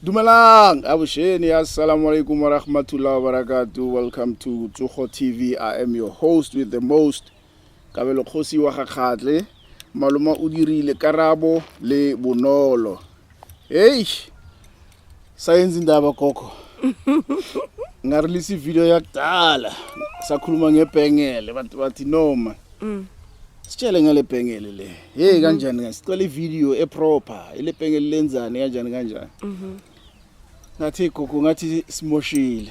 Dumelang, avuxeni, assalamu alaikum wa rahmatullahi wa barakatuh. Welcome to Tsogo TV. I am your host with the most, Kabelo Kgosi wa Gakgatle. Maloma o dirile Karabo le Bonolo. Hey, sayenza indaba gogo. Nga-release video yakudala. Sakhuluma ngebhengele, bathi bathi noma. Sitshele ngale bhengele le. Hey, kanjani kanjani? Sicela ivideo eproper. Ile bhengele lenzani, kanjani kanjani? Ngathi gogo, ngathi simoshile.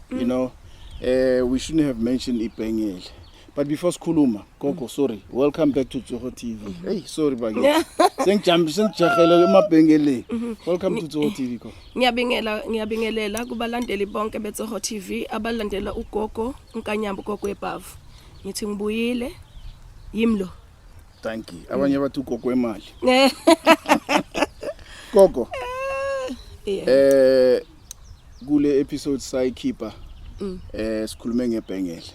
We shouldn't have mentioned ibhengele. But before sikhuluma, gogo, sorry. Welcome back to Tsogo TV. Hey, sorry bakithi. Sengijambi sengijahele emabhengeleni. Welcome to Tsogo TV, gogo. Ngiyabingela, ngiyabingelela kubalandeli bonke beTsoho TV abalandela ugogo uNkanyamba, ugogo webhavu. Ngithi ngibuyile. Yimi lo. Thank you. Abanye bathi ugogo wemali. Gogo, kule episode sayikhipha sikhulume ngebhengele.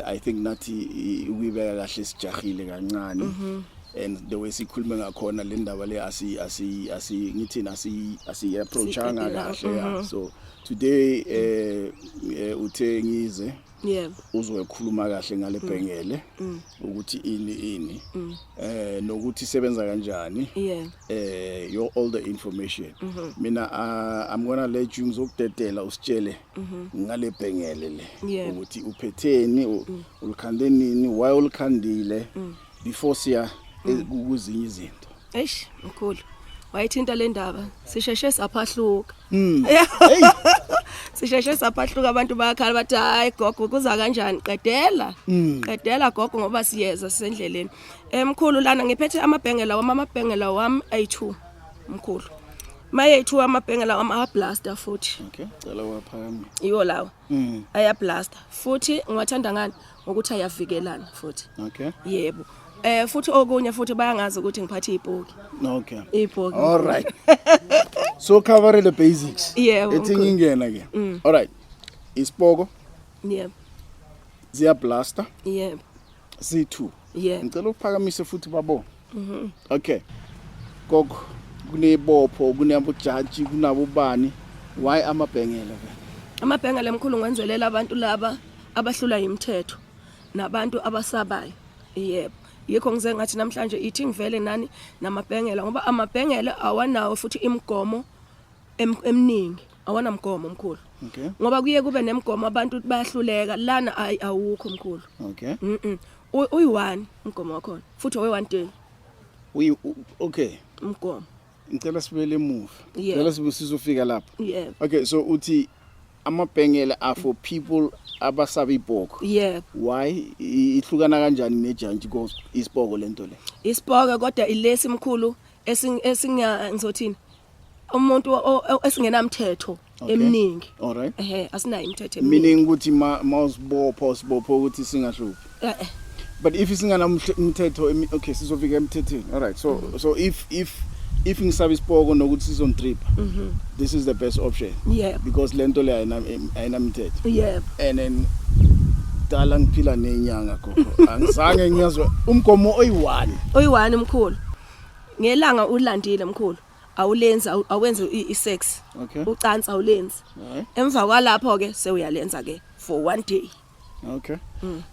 I think nathi ukuyibeka kahle sijahile kancane. And the way sikhulume ngakhona le ndaba le asi ngithini, asi approachanga Siqedela, kahle, yeah. So today uthe ngize uzokhuluma kahle ngale bhengele, ukuthi ini ini nokuthi isebenza kanjani, your all the information. Mina I'm going to let you, ngizokudedela usitshele ngale bhengele le, ukuthi uphetheni, ulikhande nini, why ulikhandile, before siya kuzinye izinto. Eish, mkhulu. Wayithinta le ndaba. Sisheshe saphahluka. Hey. Sisheshe saphahluka, abantu bayakhala bathi, "Hayi gogo, kuza kanjani? Qedela. Qedela gogo, ngoba siyeza sisendleleni." Mkhulu, lana ngiphethe amabhengela wami, amabhengela wami ayi2 mkhulu. Maye 2 amabhengela wami aya-blaster futhi. Okay, cela waphakama. Yiwo lawo. Aya-blaster. Futhi ngiwathanda ngani? Ngokuthi ayavikelana futhi. Yebo. Futhi okunye futhi bayangazi ukuthi ngiphathe ipoki. Ipoki. All right. So cover the basics. Yebo, Ethi mkhulu. ngingena ke. All right. Isipoko ziya blaster C2. Ngicela ukuphakamise futhi babo. Okay. Gogo, kunebopho, kunabojaji, kunabo bani. Why amabhengele vele? Amabhengele mkhulu ngwenzelela abantu laba abahlula imithetho nabantu abasabayo. Yebo. Yikho ngize ngathi namhlanje ithi ngivele nani namabhengela, ngoba amabhengele awanawo futhi imigomo eminingi. Awanamgomo mkhulu. Ngoba kuye kube nemigomo, abantu bayahluleka lana, ayi, awukho mkhulu. Uyi-one umgomo wakhona futhi owe one day. Okay. Umgomo. Ngicela sibuyele emuva. Yeah. Ngicela sibe sizofika lapho. Yebo. Okay, so uthi amabhengele are for people abasaba ipoko. Yebo. Why ihlukana kanjani nejantshi, because isipoko lento le? Isipoko, kodwa ilesi mkhulu esinga ngizothini, umuntu esingenamthetho eminingi. All right. Ehe, asinayo imithetho eminingi. Meaning ukuthi ma mawusibopha usibopha ukuthi singahluphi. Eh. But if isinganamthetho okay, sizofika emthethweni. All right. So if ngisaba isipoko nokuthi sizongitripha, this is the best option. Yebo. Because lento le ayinamthetho. Yebo. And then dala ngiphila nenyanga gogo. Angizange ngiyazwa umgomo oyi1. Oyi-one mkhulu. Ngelanga ulandile mkhulu, awulenzi awenzi i-sex. Ucansi awulenzi. Alright. Emva kwalapho ke sewuyalenza ke for one day. Okay.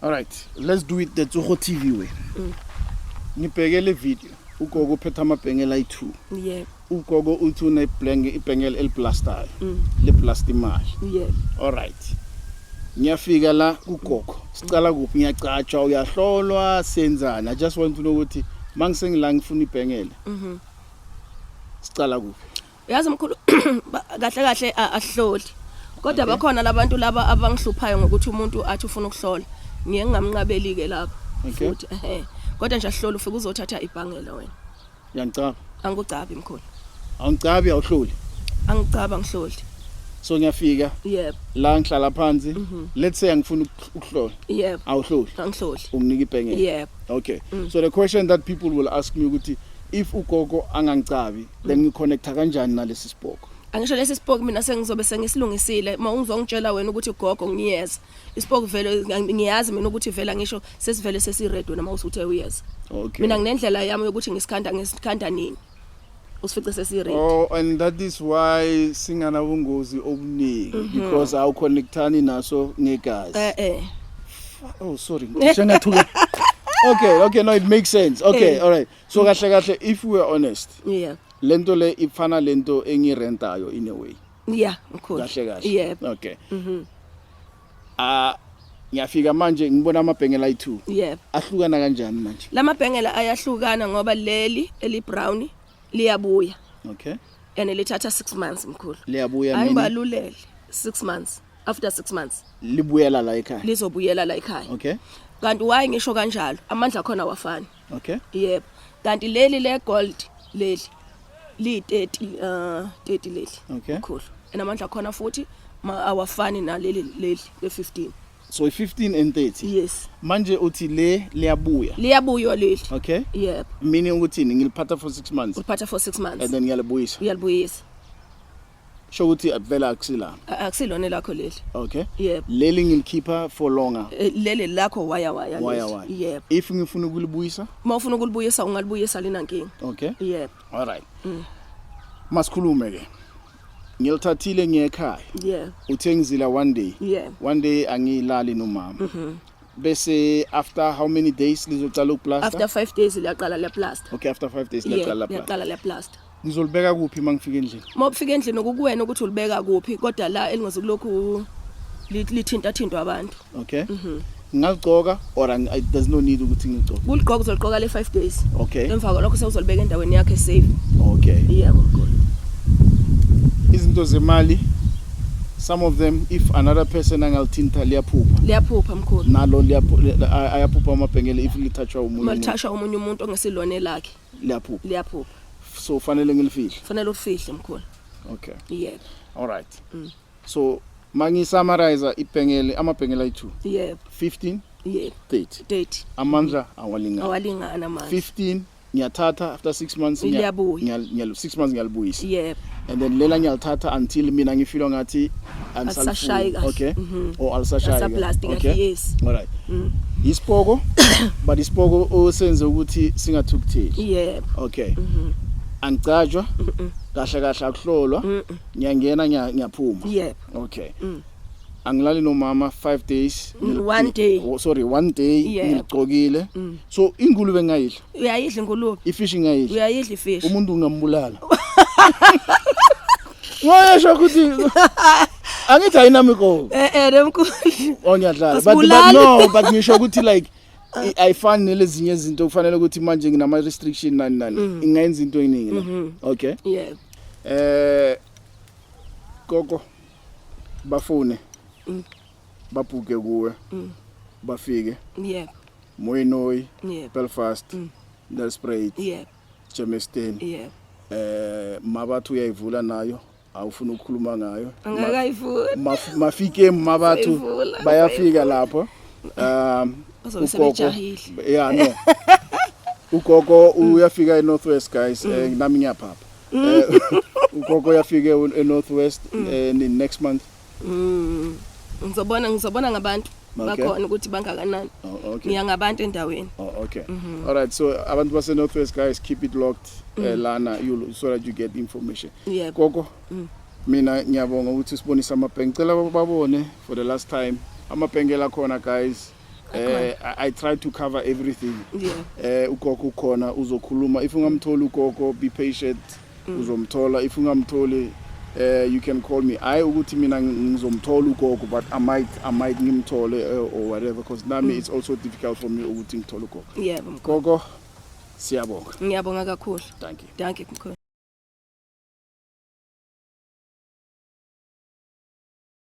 All right. Let's do it the Tsogo TV way. Ngibheke le video. Ugogo uphethe amabhengela ayi2. Yebo. Ugogo uthi unebhenge, ibhengela eliblastayo. Le blast imali. Yebo. All right. Ngiyafika la kugogo. Sicala kuphi? Ngiyacatshwa, uyahlolwa, senzani? I just want to know ukuthi mangisengila ngifuna ibhengele. Sicala kuphi? Uyazi mkhulu, kahle kahle asihloli. Kodwa bakhona labantu laba abangihluphayo ngokuthi umuntu athi ufuna ukuhlola. Ngiye ngingamnqabeli ke lapho. Futhi ehe. Kodwa nje asihlola, ufike uzothatha ibhangela wena. Uyangicaba. Angikucabi mkhulu. Awungicabi, awuhloli. Angicaba, ngihloli. So ngiyafika Yebo. la, ngihlala phansi. Let's say angifuna ukuhlola. Yebo. Awuhloli. Angihloli. Unginika ibhengele. Yebo. Okay. So the question that people will ask me ukuthi if ugogo angangicabi, then ngiconnecta kanjani nalesi sipoko? Angisho lesi sipoki mina sengizobe sengisilungisile uma ungizongitshela wena ukuthi gogo ngiyeza. Isipoki vele ngiyazi mina ukuthi vele ngisho sesivele sesiready wena uma usuthe uyeza. Mina nginendlela yami yokuthi ngisikhanda nini. Usifice sesi-ready. Oh, and that is why singanabungozi obuningi, because awuconnectani naso ngegazi. Eh eh. Oh, sorry. Sengathuka. Okay, no, it makes sense. Okay, all right. So kahle kahle, if we are honest, lento le ifana lento engirentayo in a way. Yeah, mkhulu. Kahle kahle. Yebo. Okay. Ah, ngiyafika manje, ngibona amabhengela ayi2. Yebo. Ahlukana kanjani manje? Lamabhengela ayahlukana ngoba leli eli brown liyabuya. And lithatha 6 months, mkhulu. Liyabuya mina. Ayibalulele 6 months. After 6 months Libuyela la ekhaya. Lizobuyela la ekhaya. Kanti why ngisho kanjalo? Amandla khona awafani. Yebo. Kanti leli le gold leli li 30 30 leli. Mkhulu. And amandla khona futhi awafani naleli leli le 15. So 15 and 30. Yes. Manje uthi le liyabuya. Liyabuya leli. Yebo. Meaning ukuthi ngiliphatha for 6 months Uliphatha for 6 months. And then ngiyalibuyisa. Uyalibuyisa. Sho ukuthi vele akusila. Akusilona lakho leli. Yebo. Leli ngilikhipha for longer. Leli lakho waya waya leli. Waya waya. Yebo. If ngifuna ukulibuyisa? Uma ufuna ukulibuyisa, ungalibuyisa, linankinga. Yebo. All right. Masikhulume ke. Ngilithathile ngiyekhaya. Uthe ngizila one day. One day angilali nomama. Bese after how many days lizocala ukuplaster? After 5 days liyaqala liyaplaster. Okay, after 5 days Yeah, liyaqala plaster. Liyaqala liyaplaster. Ngizolibeka kuphi mangifika endlini? Uma ufika endlini, kukuwena ukuthi ulibeka kuphi, kodwa la elingezukulokhu lithinta thintwa abantu. Okay. Ngingaligcoka or there's no need ukuthi ngigcoke? Kuligqoka uzoligqoka le 5 days. Emva kwalokho sewuzolibeka endaweni yakhe safe. Yebo, mkhulu. Izinto zemali, some of them, if another person angalithinta, liyaphupha. Liyaphupha, mkhulu. Nalo ayaphupha amabhengele if lithathwa umunye Uma umuntu. lithashwa omunye umuntu ongesilona elakhe. Liyaphupha. Liyaphupha. So fanele ngilifihle. Fanele ufihle, mkhulu. Okay. Yebo. All right. So mangisummarize ibhengele, amabhengele ayi2. 15, 30. 30. Amandla awalingani. Awalingana manje. 15 ngiyathatha after 6 months, Liyabuya. 6 months ngiyalibuyisa. And then lela ngiyalithatha until mina ngifeel ngathi Alisashayi kahle. Okay. Or alisashayi kahle. Alisaplastic kahle, yes. All right. Isipoko, but isipoko osenze ukuthi singathukutheli. Yebo. Okay. Angicatshwa. Kahle kahle akuhlolwa. Ngiyangena, ngiyaphuma. Yebo. Okay. Angilali nomama 5 days. One day. Oh, sorry, one day. Ngiligcokile. So ingulube ngayidla. Uyayidla ingulube. Ifish ngayidla. Uyayidla ifish. Umuntu ungambulala. Ngayesho ukuthi angithi ayinamiko. Eh eh, mkhulu. Oh, ngiyadlala. But Asibulali. no, but ngisho ukuthi like ayifani nelezinye izinto kufanele ukuthi manje nginama restriction nani nani. Ingayenza into eningi la. Okay. Yebo. Gogo, bafune. Babhuke kuwe. Bafike. Mooinooi, Belfast, Nelspruit, Germiston. Mabathu uyayivula nayo, awufuna ukukhuluma ngayo. Angakayivuli. Mafike Mabathu, Sayivula, bayafika lapho. Bazobe Ugogo- sebejahile. Yeah, no. Ugogo uyafika eNorthwest, guys, nami ngiyaphapha. Ugogo uyafika eNorthwest next month. Ngizobona ngabantu bakhona ukuthi bangakanani. Oh, okay. Ngiya ngabantu endaweni. Oh, okay. All right. So abantu base Northwest, guys, keep it locked lana you so that you get information. Yebo. Gogo, mina ngiyabonga ukuthi usibonise amabhenge. Ngicela babone for the last time amabhengela khona, guys. I try to cover everything. Ugogo ukhona, uzokhuluma. If ungamtholi ugogo, be patient. Uzomthola. If ungamtholi, you can call me. Hayi ukuthi mina ngizomthola ugogo, but I might ngimthole or whatever, because nami it's also difficult for me ukuthi ngithole ugogo. Yebo, mkhulu. Gogo, siyabonga. Ngiyabonga kakhulu. Thank you. Dankie, mkhulu.